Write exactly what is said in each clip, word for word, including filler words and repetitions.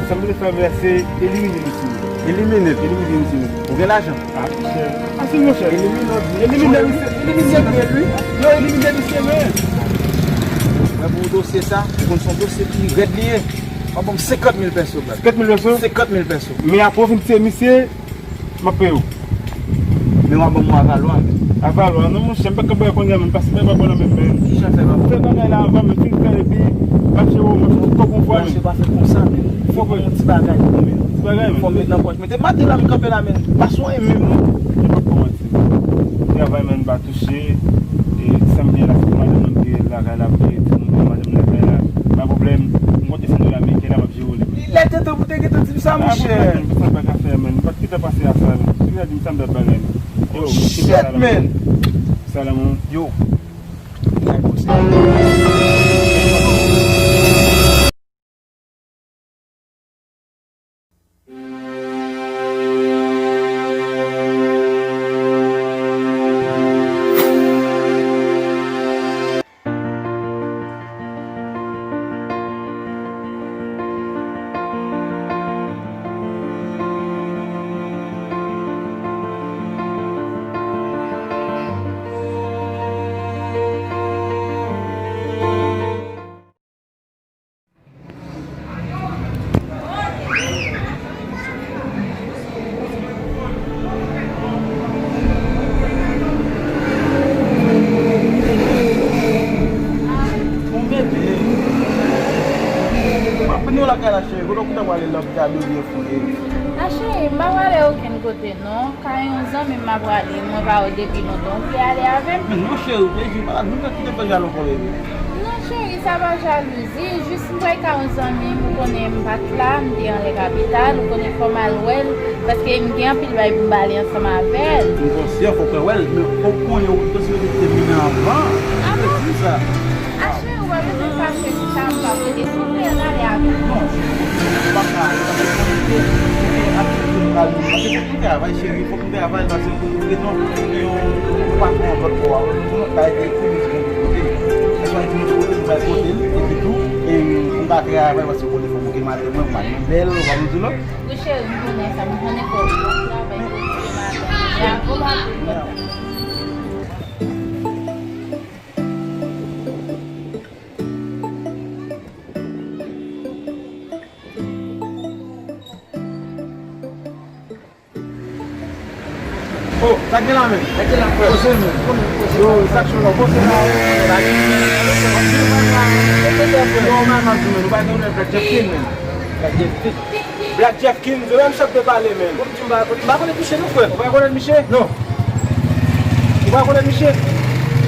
Sa m vle fè, men, se elimine misye. Elimine l? Elimine misye. Ou gen lajan? Ah, monchè. Pase, monchè. Elimine l. Elimine misye. Elimine l, wi. Yo, elimine misye, men. Mwen pou dosye sa, ou konn se yon dosye ki rèd li ye. Mwen ban m senkant mil pèso, brad. Senkant mil pèso? Senkant mil pèso. Men apre w fin tiye misye, m ap peye w. Men w a ban mwen avalwa, men. Avalwa? Non, monchè, m pa ka bay kounye a, men, paske m pa bon nan men, men. Kijan fè pa bon? Fè bagay la avan, men, fin fè l, epi m ap jere w, men, fòk w fè, men. Monchè, pa fè konsa, men. Fòk yon ti bagay pou mwen. Ti bagay, men. Fò m met nan pòch. Mete maten la, m kanpe la, men. Pa sonje menm, non. Yo pa pran manti, men. Travay, men, m pa touche. E sa m gen la, se pou madanm nan ki lakay la, pou timoun nan, madanm nan lakay la. Pa pwoblèm. M konte se nou la, men, ke la, m ap jere w li. Lè te tan pou te gentan di m sa, monchè. Sa pa ka fè, men. M pa t gentan panse a sa, men. Si w ta di m sa, m t ap bagay, men. Yo, shit, man. Salam. Yo. Bon, bebe. M ap vin lakay la, cheri. Kote w kontan prale la, w ap gade w byen fouye. A, cheri, m pa prale okenn kote, non. Kay yon zanmi m m ap prale, mwen pa wè depi lontan. Ou vle ale avè m? Men non, cheri, plezi pa la, nou fè kite fè jalou ankò, bebe. Non, cheri, sa pa jalouzi, jis m pral kay yon zanmi m, ou konnen m pa t la, m te anlè kapital, ou konnen fò m al wè l, paske m gen anpil bagay pou m pale ansanm avè l. M konsyan, fò w pral wè l, men fò w konnen ou te sipoze kite vini anvan. Ah bon? Se di sa. Ah, cheri, ou pa bezwen fache pou sa, m pa vle. Si w vle, ann ale avè m. Non, cheri, m pa ka ale, paske m gen aktivite pou m pral, paske fòk m travay, cheri, fòk m travay, paske pou m gen yon, yon patwon lòt bò a, yon bagay ki ekri, m di, bon, kote l. Èske w di m kote l, m pral kote l, epi tou, e m pa travay, paske kote fòk m gen madanm mwen, m al yon bèl, w pa konn di lòt. Wi, cheri, m konnen sa, m konnen fòk ou travay pou w gen madanm. Bravo, bravo. Oh, sa gen la men. Sa gen la, frè. Poze men. Yo, sa k chou la, poze la. Yo, man, man, man, nou pa gen lè Black Jeff King, men. Black Jeff King. Black Jeff King, se menm sa k te pale, men. Bon, m pa, m pa konnen misye non, frè. Ou pa konnen misye? Non. Ou pa konnen misye?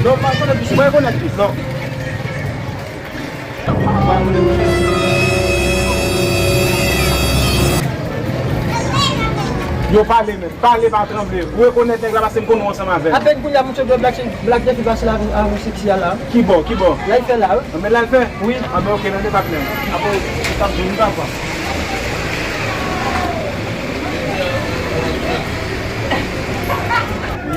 Non, m pa konnen misye. Ou pa konnen li? Non. Yo pale, men. Pale, pa tranble. Ou rekonèt nèg la paske m konnen w ansanm avè l. Apèn kounye a, monchè, Black Jeff, Black Jeff pase la, a, ou seksi a la. Ki bò? Ki bò? L al fè la, wi. Anben, l al fè? Wi. Anben, oke, nan depatman. Apre, w t ap jwenn papa.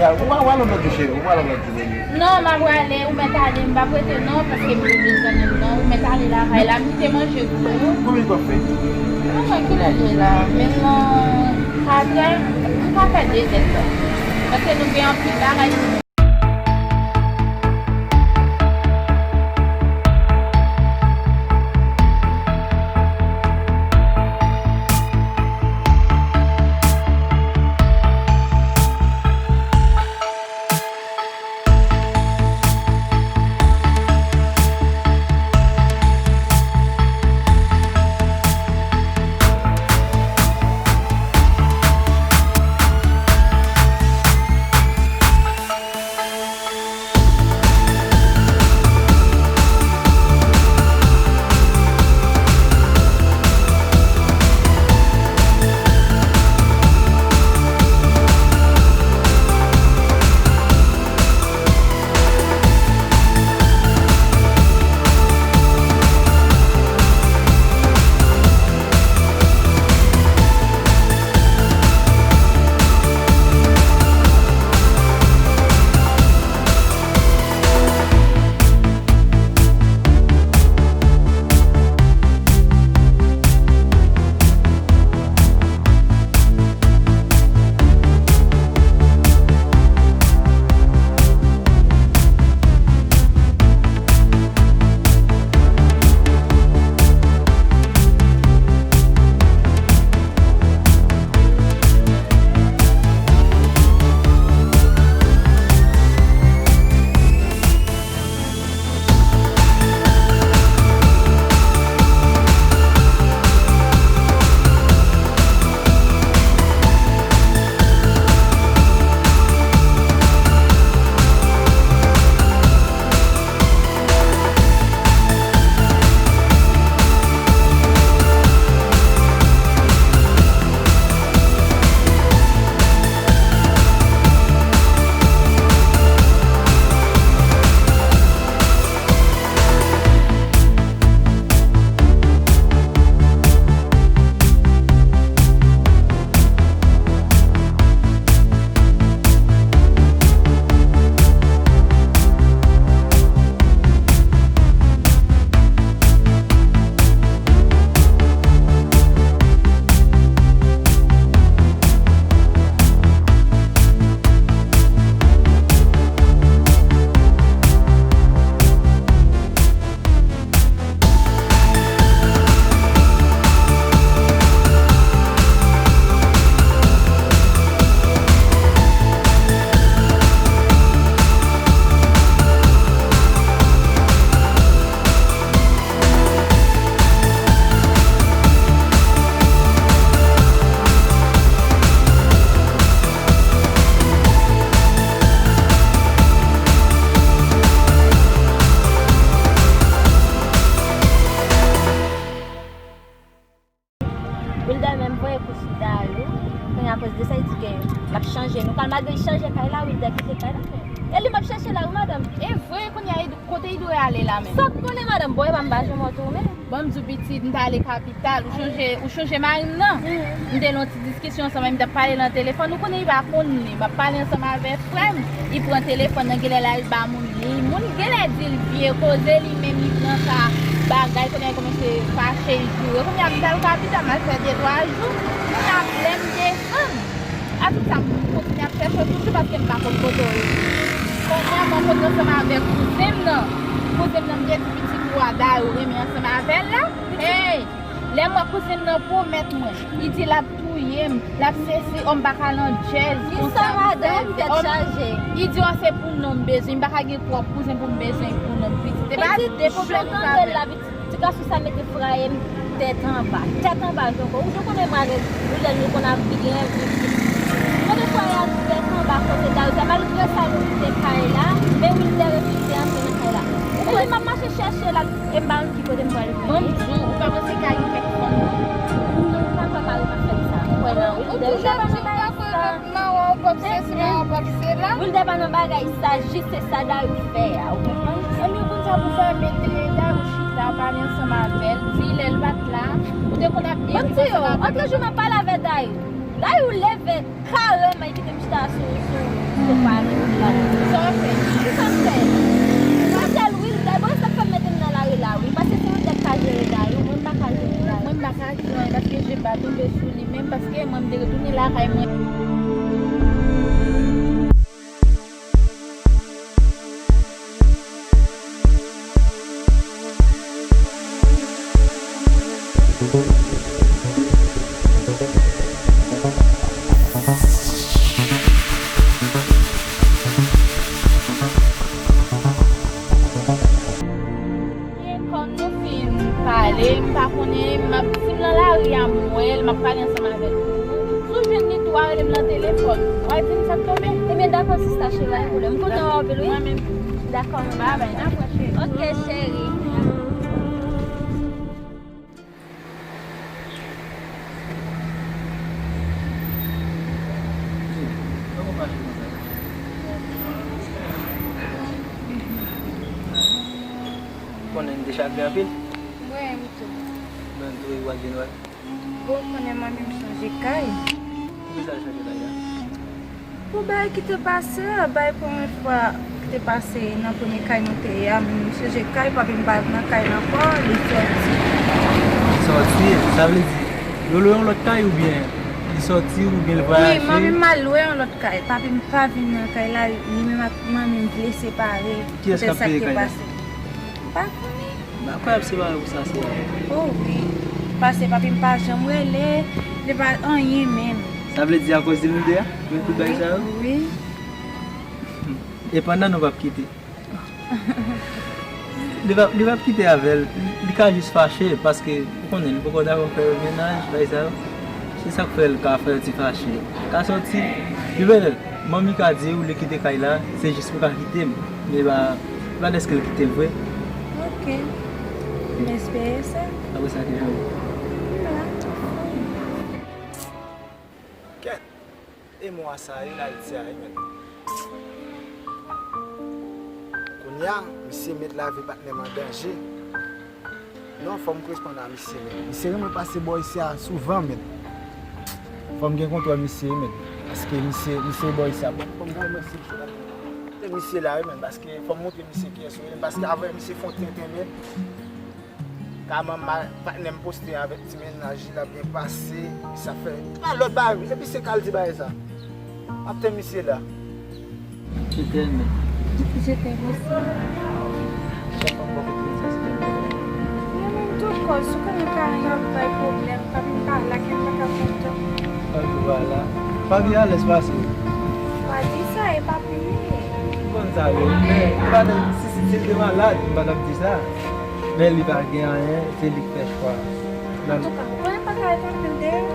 Ya, ou pa, ou pa nan lòt, cheri, ou pa nan lòt, cheri. Non, m ap prale, ou mèt ale, m p ap rete non, paske m bezwen zanmi m nan, ou mèt ale lakay la, m kite manje pou ou. Konbyen tan w fè? Mwen, kilè l ye la? Menm nan katrè, m ka fè dezè tan. Paske nou gen anpil bagay pou nou. M ap chèche la wi, madanm. E vre, kounye a, kote li dwe ale la menm? Sa k konnen, madanm? Bon, e pa m pa janm wè w tounen. Bon, m di w pitit, m t ale kapital. Ou chonje, ou chonje mari m nan? M te nan yon ti diskisyon ansanm avè l, m t ap pale nan telefòn. Ou konnen li pa konn li. M ap pale ansanm avè frè m. Li pran telefòn nan, genlè l al ba moun li. Moun genlè di l vye koze, li menm li pran sa bagay, kounye a li kòmanse fache, li joure. Kounye a m t al kapital, m al fè de twa jou. Kounye a lè m desann, a tout sa, m kontinye ap chèche w toujou paske m pa konn kote w ye. Kounye a m rankontre ansanm avèk kouzen m nan. Kouzen m nan, m te di pitit ou a, Dayou renmen ansanm avè l la. Hey! Lè m wè kouzen m nan pwomèt mwen, li di l ap touye m, l ap sesi, o m pa ka nan djèz konsa. Kisa madanm, tèt chaje. Li di, o, se pou non m bezwen, m pa ka gen twòp kouzen pou m bezwen pou non m pitit. E pa de pwoblèm sa avè l. Ti gason sa mete fraye m tèt anba, tèt anba, Joko. Ou Joko, konnen mwen avèk Wilène, nou konn ap byen viv. Mwen mete fraye a tèt anba kote Dayou sa, malgre sa nou kite kay la, men Wilène refize antre nan kay la. Ou konnen m ap mache chèche l, e m pa konn ki kote m pral jwenn li. Bon, m di w, ou pa panse ka gen kèk fanm? Ou pa, pa, pa, pa fè sa. Ou kwè nan Wilène? Ou toujou ap di bagay sa. Mawon, w p ap sesi, mawon, w p ap sela. Wilda pa nan bagay sa, jis se sa Dayou fè a, ou konprann? Ebyen, konn sa pou fè, mete Dayou chita, pale ansanm avè l, di lè l pa t la, ou te konn ap byen viv ansanm avè l. Bon, m di yo, antre jou m ap pale avè Dayou. Dayou leve kareman, li kite m chita sou, sou, sou pale la. Sa w fè? Kisa m fè? Sa sèl Wilda, bon, sa k fè m mete m nan lari la, wi. Paske se Wilda k ka jere Dayou, mwen m pa ka jere Dayou. Mwen m pa ka di anyen, paske je pa tonbe sou li menm, paske mwen m te retounen lakay mwen. Byen, kòm nou fin pale, m pa konnen, m ap, si m nan lari a, m wè l, m ap pale ansanm avè l. Si w jwenn li tou, w a rele m nan telefòn. W a di m sa k tonbe. Ebyen, dakò, sista cheri, pa gen pwoblèm. M kontan wè w anpil, wi. Mwen menm. Dakò, mwen. Babay, n ap wè, cheri. Ok, cheri. Konnen m te chagren anpil? Wi, m tou. Mwen tou, e w al vin wè. Bon, konnen manmi m chanje kay. Poukisa l chanje kay la? Pou bagay ki te pase a, bagay premye fwa ki te pase nan premye kay nou te ye a, m chanje kay, papi m pa nan kay la ankò, li sòti. Sòti, sa vle di, yo lwe yon lòt kay oubyen li sòti oubyen l vwayaje? Wi, manmi m al lwe yon lòt kay, papi m pa vin nan kay la, li menm ak manmi m vle separe. Kiyès k ap peye kay la? M pa konnen. M pa kwè y ap separe pou sa, se la. O wi. Paske papi m pa janm rele, li pa anyen menm. Sa vle di akoz de nou de a, nou tout bagay sa yo? Wi, wi. E pandan nou p ap kite. Li p ap, li p ap kite avè l. Li, li ka jis fache paske ou konnen li poko dakò fè mennaj, bagay sa yo. Se sa k fè l ka fè ti fache. Ka sòti, li vle, manmi ka di ou li kite kay la, se jis pou ka kite m. Men pa, pa dèske l kite m vre. Ok. M espere sa. Apre sa, ki jan? Kèt! E mwa sa ye, Ayiti a, wi, men. Kounye a, misye met lavi patnè m an danje. Non, fò m koresponn a misye, men. Misye renmen pase bò isi a souvan, men. Fò m gen kontwòl misye, men. Paske misye, misye bò isi a. Bon, fò m bay mwen si misye la. Se misye la, wi, men. Paske fò m montre misye kiyès ou ye, men. Paske avè misye fè yon tenten, men. Ka manman patnè m poste avèk ti mennaj li, l ap byen pase, sa fè pa lòt bagay, epi se ka l di bagay sa. Ap tann misye la. Je t'aime. Je t'aime aussi. Chak fwa m wè kote sa, se te mwen. Mwen menm tou, kòz, ou konnen paran yo ap bay pwoblèm, papi m pa la, kè m pa ka kontan. Papi pa la. Papi alèz pase. Pa di sa, e papi m ye. M konn sa, wi. Men, m pa t, si, si, si l te malad, m pa t ap di sa. Men li pa gen anyen, se li k fè chwa. Antouka, mwen pa ka ret anpil deyò.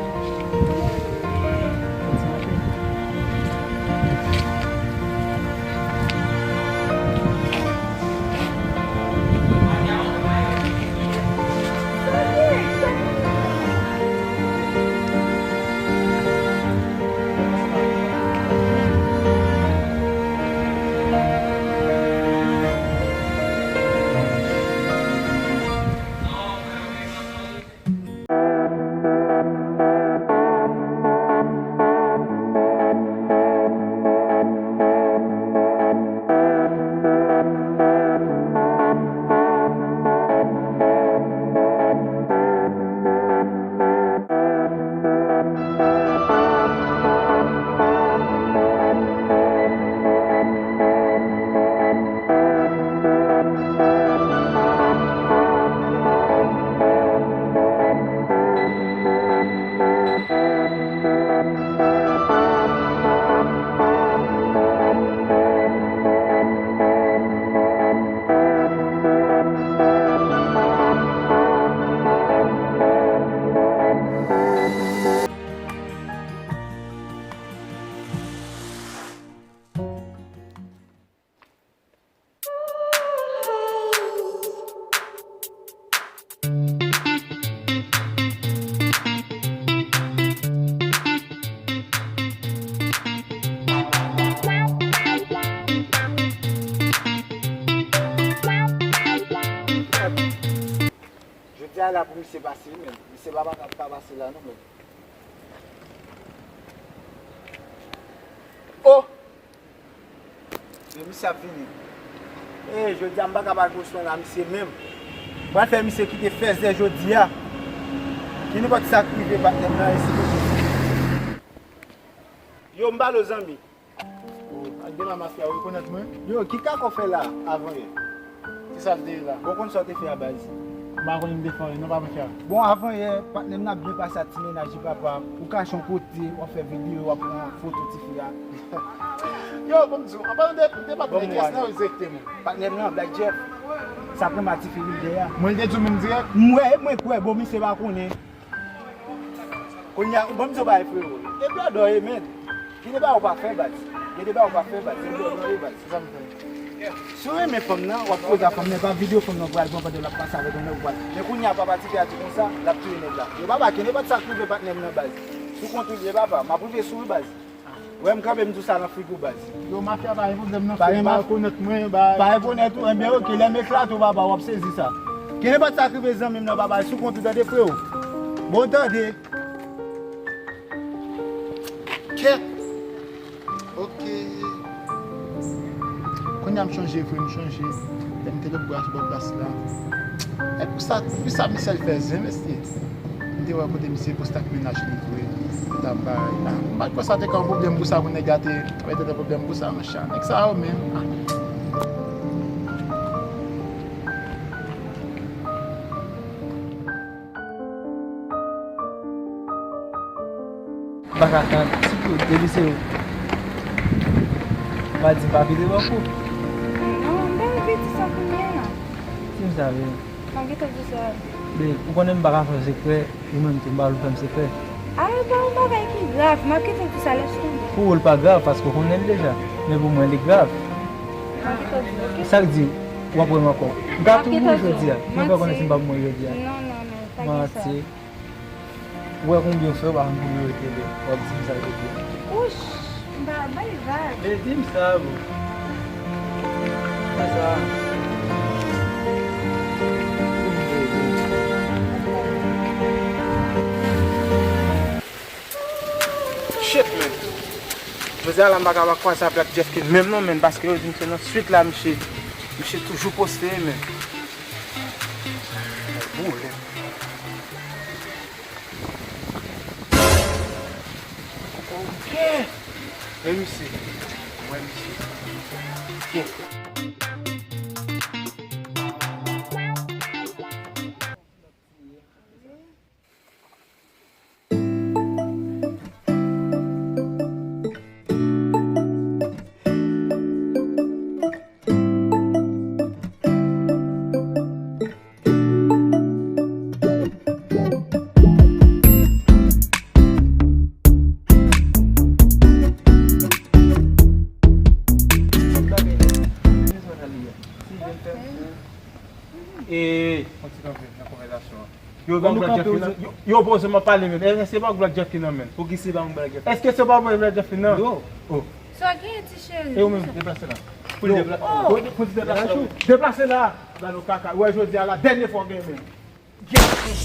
La pou misye pase, men. Misye pa, pa, pa pase la, non, men. Oh! Men misye ap vini. E, jodi a, m pa ka pa gwo swen la, misye menm. Pral fè misye kite fèzè jodi a. Ki nenpòt sa k rive patnè m nan, esplike. Yo, m ba l, zanmi. Oh, ak de la mafya, ou rekonèt mwen? Yo, ki kaka w fè la avan yè? Ki sa l te ye la? Bon, konn sa w te fè a baz? M pa konnen m te fè anyen, non, pa mafya. Bon, avan yè, patnè m nan ap byen pase ak ti mennaj li papa. Ou kache yon kote, w ap fè videyo, w ap pran foto tifi a. Yo, bon, m di w, an palan de, de patnè, kiyès nan yo egzakteman? Patnè m nan, Black Jeff. Sa pran ma tifi li dèyè. Mwen, li te di w menm dirèk? Mwen, mwen kwè, bon, misye pa konnen. Kounye a, bon, m di w bagay, frero. E bradò ye, men. Gen de bagay ou pa fè, baz. Gen de bagay ou pa fè, baz. Se bradò ye, baz. Sa m fè. Si w renmen fanm nan, w ap poze a fanm nan, epa videyo fanm nan pral pran pandan l ap pase avèk yon nèg ou pa. Men kounye a, papa tifi a di konsa, l ap touye nèg la. Yo, papa, kenbe pa t sa k rive patnè m nan, baz. Sou kont ou l ye, papa. M ap rive sou ou, baz. Wè, m kanpe, m di w sa nan frigo, baz. Yo, mafya, pa gen pwoblèm, non, frè. Pa gen maf- rekonèt mwen, ba. Pa rekonèt ou, enben, oke, lè m eklate w, papa, w ap sezi sa. Kenbe pa t sa k rive zanmi m nan, papa, sou kont ou, tande, frero. Bon, tande. Kèt! Oke. Kounye a m chonje, frè, m chonje. Lè m te lòt bò a sou bò plas la. E pou sa, pou sa misye al fè zen, mesye. M te wè kote misye poste ak mennaj li vre. Pou ta bay. Ah, m pa t kwè sa te ka yon pwoblèm pou sa, pou nèg la te mete de pwoblèm pou sa, monchè. Nèg sa yo menm. Ah. M pa ka tann, sitou depi se ou. M pa di m pa vide bòkò. Non, m pa anvi di sa kounye a. Di m sa, bebe. M pa gentan di sa. Bebe, ou konnen m pa ka fè w sekrè, ou menm tou, m pa vle w fè m sekrè. A, e pa yon bagay ki grav, m ap gentan di sa, lèse tonbe. Pou ou, l pa grav, paske w konnen l deja. Men pou mwen, li grav. M ap gentan di w, oke? Sa k di, w ap wè m ankò. M ka tou mouri jodi a. Mwen fè konnen si m pa mouri jodi a. Non, non, non, pa gen sa. Manti. Ou wè konbyen fè w pa konn pou yo rete lè w ap di m sa jodi a. Wouch, m pa bay vag. Men di m sa, bro. Fè sa. Shit, man. Jodi a la, m pa ka pa kwaze a Black Jeff King menm non, man, paske yo di m se nan swit la, misye, misye toujou poste, man. Boule. Ok. Men misye. Mwen misye. Ok. E, yon ti kanpe nan konvèsasyon an. Yo, ban m Black Jeff King nan. Yo, yo poze m ap pale menm. Èske se pa Black Jeff King nan menm? Pou ki se pa Black Jeff King? Èske se pa Black Jeff King nan? Yo. Oh. Sa gen ti cheri? E ou menm, deplase la. Pou l depla-, oh, pou l deplase la. Deplase la. Gade w kaka. Wè jodi a la, dènye fwa w gen menm. Jeff King.